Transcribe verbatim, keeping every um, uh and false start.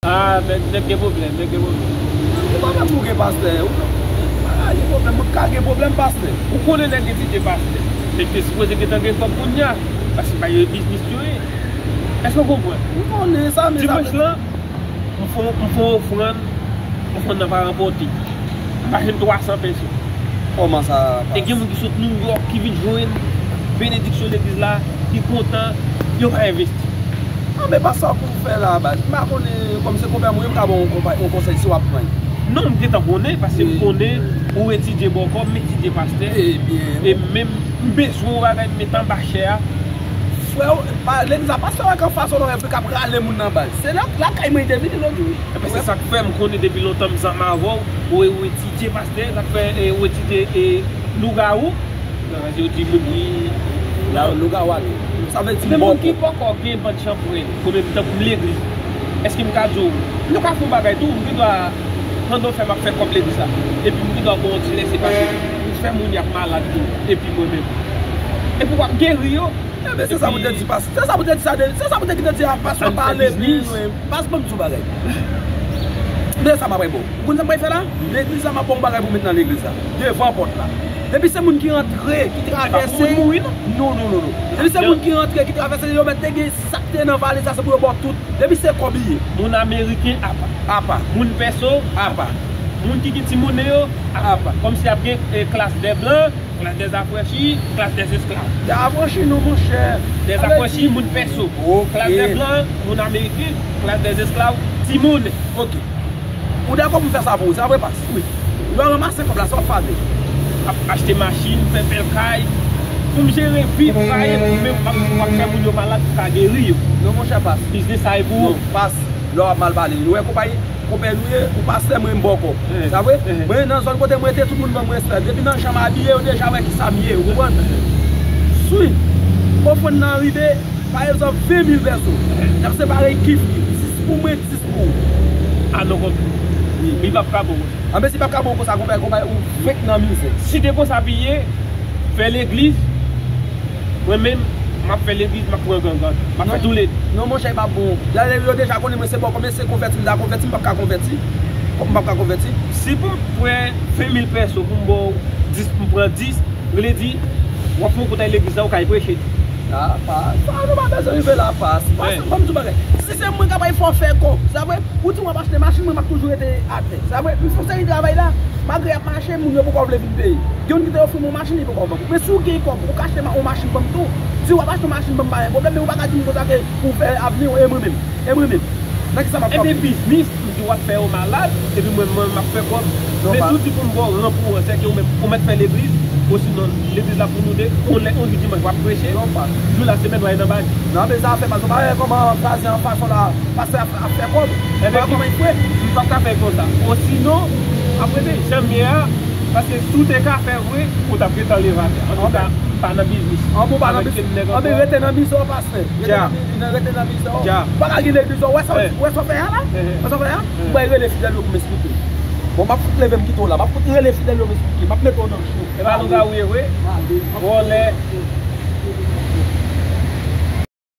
Ah, nèg, nèg gen pwoblèm, nèg gen pwoblèm. Ou pa gen pou gen pastè. Ou pa gen pwoblèm, mwen ka gen pwoblèm pastè. Ou konnen nèg etidye pastè. Nèg te sipoze gentan gen kòb kounye a. Paske se pa yon biznis yo ye. Èske w konprann? Ou konnen sa, men sa. Dimanch lan, m fè, m fè ofrann, ofrann nan pa ranpòte. M pa jwenn twa san peso. Kòman sa? E gen moun ki sot Nouyòk ki vin jwenn benediksyon legliz la, ki kontan, yo pa envesti. Ah, men pa sa pou w fè la, baz. M pa konnen, kòm se konpè mwen, m ka ba w yon konpa-, yon konsèy si w ap pran l. Non, m gentan konnen, paske m konnen ou etidye bòkò, m etidye pastè. Ebyen. E menm m bezwen yon bagay m met anba chè a. Frè, pa, legliz la pa sèlman k anfas w, non, epi k ap rale moun nan baz. Se la, lakay mwen te vini lòt jou. Ebyen, se sa k fè m konnen depi lontan m zanmi avè w, ou, ou etidye pastè, sa k fè, e, ou etidye, e, lougawou. Nan, yo di moun ki la, lougawou ale. Sa vle di men moun ki poko gen bann chanpwen, konnen tankou m legliz. Èske m ka di w, nou ka fè yon bagay tou, m gen dwa, pandan w fè m ap fè kòb legliz la. Epi m gen dwa ba w ti lèse pase. M fè moun y ap malad tou, epi mwen menm. Epi w ap geri yo. Ebyen, se sa pou te di, pas, se sa pou te di sa, de, se sa pou te di a, pas, pa legliz, wi. Pas, ban m di w bagay. Men sa m ap bay bon. Ou konn sa m pral fè la? Legliz la, m ap ba w yon bagay pou w met nan legliz la. Devan pòt la. Depi se moun ki rantre, ki travèse. Non, non, non, non. Depi se moun ki rantre, ki travèse, yo mèt te gen sa k te nan valiz la, se pou yo ba w tout. Depi se kòb li ye. Moun ameriken apa. Apa. Moun pèso apa. Moun ki gen timoun yo apa. Kòmsi ap gen, e, klas dè blan, klas dè afranchi, klas dè esklav. Dè afranchi non, monchè. Dè afranchi, moun pèso. Ok. Klas dè blan, moun ameriken, klas dè esklav, timoun. Ok. Ou dakò pou m fè sa pou ou, se pa vre, pas? Wi. Lè w ranmase kòb la, sa w ap fè avè l? Ap achte machin, fè bèl kay. Pou m jere vi, pou m pa ye, pou mwen, m ap, m ap fè moun yo malad, pou ka geri yo. Non, monchè, pas. Biznis sa e pou ou. Non, pas. Lè w ap mal pale. Ou wè konpayi, konpè nou ye, ou pastè, mwen m bòkò. Sa vre? Mwen nan zòn kote mwen rete, tout moun ban mwen respè. Depi nan jan m abiye, yo deja wè kisa m ye, ou konprann? Si ofrann nan rive, pa egzanp, ven mil pèso, n ap separe kif kif, sis pou mwen, sis pou ou. A non, konpè. Wi. Li p ap ka bon konsa. Anben, si l p ap ka bon konsa, konpè, konpè, ou fenk nan mizè. Si te konsa ap ye, fè legliz, mwen menm, m ap fè legliz, m ap pran gangan. M ap fè toulede. Non, monchè, e pa bon. Dayè, yo deja konnen mwen se bòkò, men se konvèti m ta konvèti, m p ap ka konvèti. Kòm m p ap ka konvèti. Si pou m pran ven mil pèso pou m ba w dis, m pran dis, vle di, w ap fè yon kout nan legliz la, ou ka al preche. Ah, pas, sa nou pa bezwen rive la, pas. Pas, ban m di w bagay. Si se mwen k ap bay fòfè kòb, sa vre? Ou di w ap achte machin, mwen m ap toujou rete atè. Sa vre, m fè yon seri travay la, malgre y ap mache, moun yo poko vle vin peye. Gen moun ki te ofri m yon machin, li poko vann. Men si w gen kòb, ou ka achte ma-, yon machin ban m tou. Si w ap achte yon machin ban m, pa gen pwoblèm, men ou pa ka di m konsa ke pou w fè avni w e mwen menm. E mwen menm. Nan kisa m ap fè? Ebyen, biznis, m di w ap fè yo malad, epi mwen, mwen, m ap fè kòb. Men si w di pou m ba w ran pou ran, sèke ou mèt, ou mèt fè legliz, osinon legliz la pou nou de, yon lè, yon jou dimanch, w ap preche. Jou lasemèn, w a ye nan baz. Non, men sa fè, paske w pa wè kòman fraze an fason la. Pastè ap, ap fè kòb. Ebyen, kòman l fè? M p ap ka fè l konsa. Osinon, ap rete jan m ye a, paske si w te ka fè vre, ou t ap gentan leve atè. Antouka, pa nan biznis. Anben, ou pa nan biznis. Anben, rete nan mizè w, pastè. Rete nan mi-, rete nan mizè w. Ou pa ka gen legliz, ou wè sa, ou wè sa w fè a la? Wè sa w fè a? Ou bay rele fidèl yo pou m esplike. Bon, m ap fout leve m kite w la. M ap fout rele fidèl yo m esplike. M ap mete w nan cho. E pa lougawou ye vre? Vòlè.